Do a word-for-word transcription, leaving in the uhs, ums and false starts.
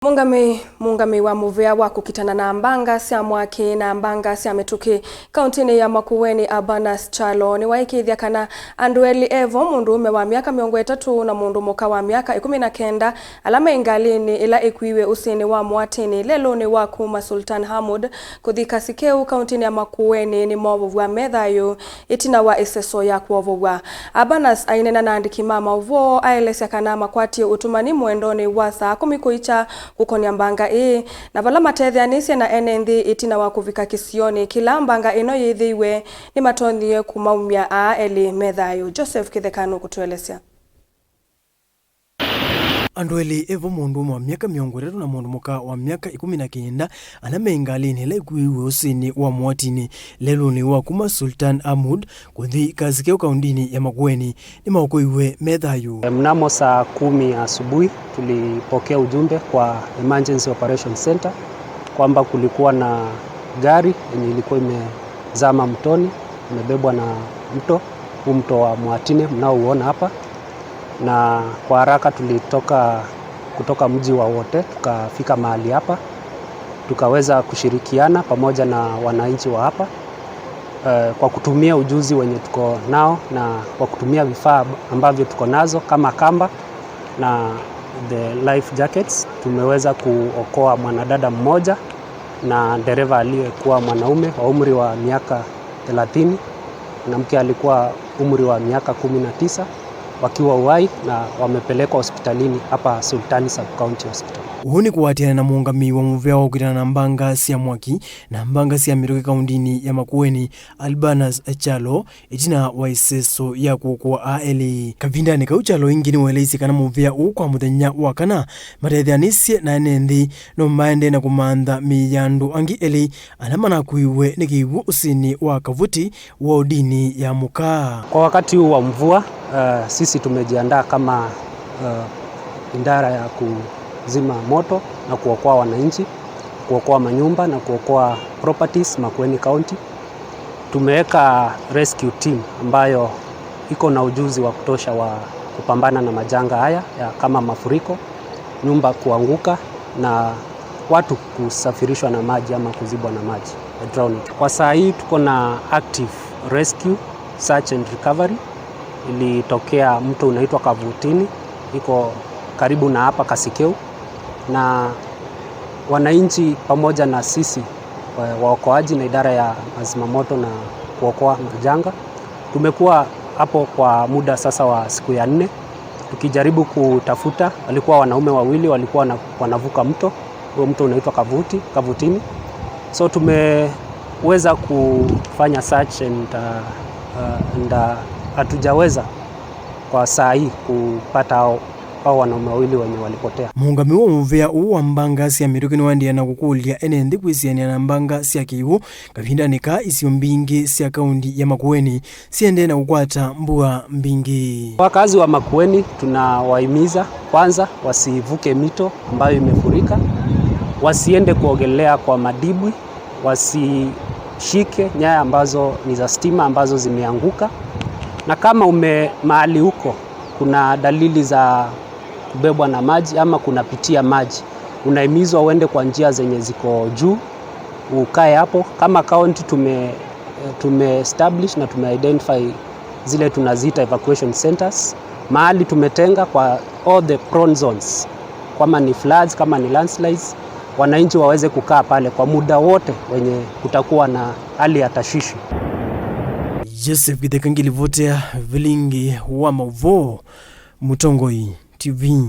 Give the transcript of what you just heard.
Mũũngamĩi, mũũngamĩi wa mũvĩa wa kũkitana na mbanga sya mwaki na mbanga sya mĩtũkĩ kaũntĩnĩ ya Makueni, Abanas Kyalo, nĩwaĩkĩĩthya kana andũ elĩ, evo mũndũũme wa myaka mĩongo ĩtatũ na mũndũ mũka wa myaka ĩkũmi na kenda, ala me ngalĩnĩ ĩla ĩkuiwe ũsĩnĩ wa Mũatĩnĩ lelũnĩ wa kuma Sultan Hamud kũthi Kasikeu kaũntĩnĩ ya Makueni nĩmovovw'a me thayũ ĩtina wa ĩseso ya kwovow'a. Abanas aineena na andĩki ma maũvoo aelesya kana makwatie ũtũmani mũendonĩ wa saa kũmi kũikya kũkonya mbanga ĩĩ, na vala matetheanĩsye na ene nthĩ ĩtina wa kũvika kĩsionĩ kĩla mbanga ĩno yĩthĩiwe, nĩmatonyie kũmaumya aa elĩ me thayũ. Joseph Kĩtheka nũkũtũelesya. Andũ elĩ, evo mũndũũme wa myaka mĩongo ĩtatũ na mũndũ mũka wa myaka ĩkũmi na kenda, ala me ngalĩnĩ ĩla ĩkuĩiwe ũsĩnĩ wa Mũatĩnĩ lelũnĩ wa kuma Sultan Hamud kũthi Kasikeu kaũntĩnĩ ya Makueni, nĩmaokoiwe me thayũ. Mnamo saa kumi asubuhi tulipokea ujumbe kwa Emergency Operation Center kwamba kulikuwa na gari yenye ilikuwa imezama mtoni, imebebwa na mto, huu mto wa Mwatine mnaouona hapa, na kwa haraka tulitoka kutoka mji wa Wote, tukafika mahali hapa, tukaweza kushirikiana pamoja na wananchi wa hapa, eh, kwa kutumia ujuzi wenye tuko nao na kwa kutumia vifaa ambavyo tuko nazo kama kamba na the life jackets, tumeweza kuokoa mwanadada mmoja na dereva aliyekuwa mwanaume wa umri wa miaka thelathini, mwanamke alikuwa umri wa miaka kumi na tisa, wakiwa uhai na wamepelekwa hospitalini hapa Sultani Sub County Hospital. Ũu nĩ kũatĩana na mũũngamĩi wa mũvĩa wa kũkitana na mbanga sya mwaki na mbanga sya mĩtũkĩ kaũntĩnĩ ya Makueni, Albanas Kyalo, ĩtina wa ĩseso ya kũokoa aa elĩ. Kavindanĩ kau, Kyalo ĩngĩ nĩwaeleisye kana mũvĩa ũũ kwa mũthenya wa kana matetheanĩsye na ene nthĩ no maendee na kũmantha mĩĩ ya andũ angĩ elĩ ala manakuiwe nĩ kĩw'ũ ũsĩnĩ wa Kavuti wodinĩ ya Mũkaa. Kwa wakati huu wa mvua, eh, sisi tumejiandaa kama, eh, idara ya kuzima moto na kuokoa wananchi, kuokoa manyumba na kuokoa properties Makueni County. Tumeweka rescue team ambayo iko na ujuzi wa kutosha wa kupambana na majanga haya ya kama mafuriko, nyumba kuanguka na watu kusafirishwa na maji ama kuzibwa na maji, drowning. Kwa saa hii tuko na active rescue, search and recovery. Ilitokea mto unaitwa Kavutini, iko karibu na hapa Kasikeu, na wananchi pamoja na sisi, wa-, waokoaji na idara ya mazimamoto na kuokoa majanga, tumekuwa hapo kwa muda sasa wa siku ya nne, tukijaribu kutafuta. Walikuwa wanaume wawili walikuwa wana-, wanavuka mto, huo mto unaitwa Kavuti, Kavutini. So tumeweza kufanya search and, uh, uh, and, uh, hatujaweza kwa saa hii kupata hao, hao wanaume wawili wenye walipotea. Mũũngamĩi wa mũvĩa ũũ wa mbanga sya mĩtũkĩ nĩwaendeea na kũkũlya ene nthĩ kwĩsianĩa na mbanga sya kĩw'ũ kavindanĩ kaa isio mbingĩ sya kaunti ya Makueni siendee na kũkwata mbua mbingĩ. Wakazi wa Makueni tunawahimiza kwanza wasivuke mito ambayo imefurika, wasiende kuogelea kwa madibwi, wasishike nyaya ambazo ni za stima ambazo zimeanguka, na kama ume-, mahali huko kuna dalili za kubebwa na maji ama kunapitia maji, unahimizwa uende kwa njia zenye ziko juu, ukae hapo. Kama county tume-, tume-establish na tume-identify zile tunaziita evacuation centers, mahali tumetenga kwa all the prone zones, kama ni floods, kama ni landslides, wananchi waweze kukaa pale kwa muda wote wenye kutakuwa na hali ya tashwishi. Joseph Kĩtheka ngĩlivotea vilingi wa maũvoo, Mũtongoi T V.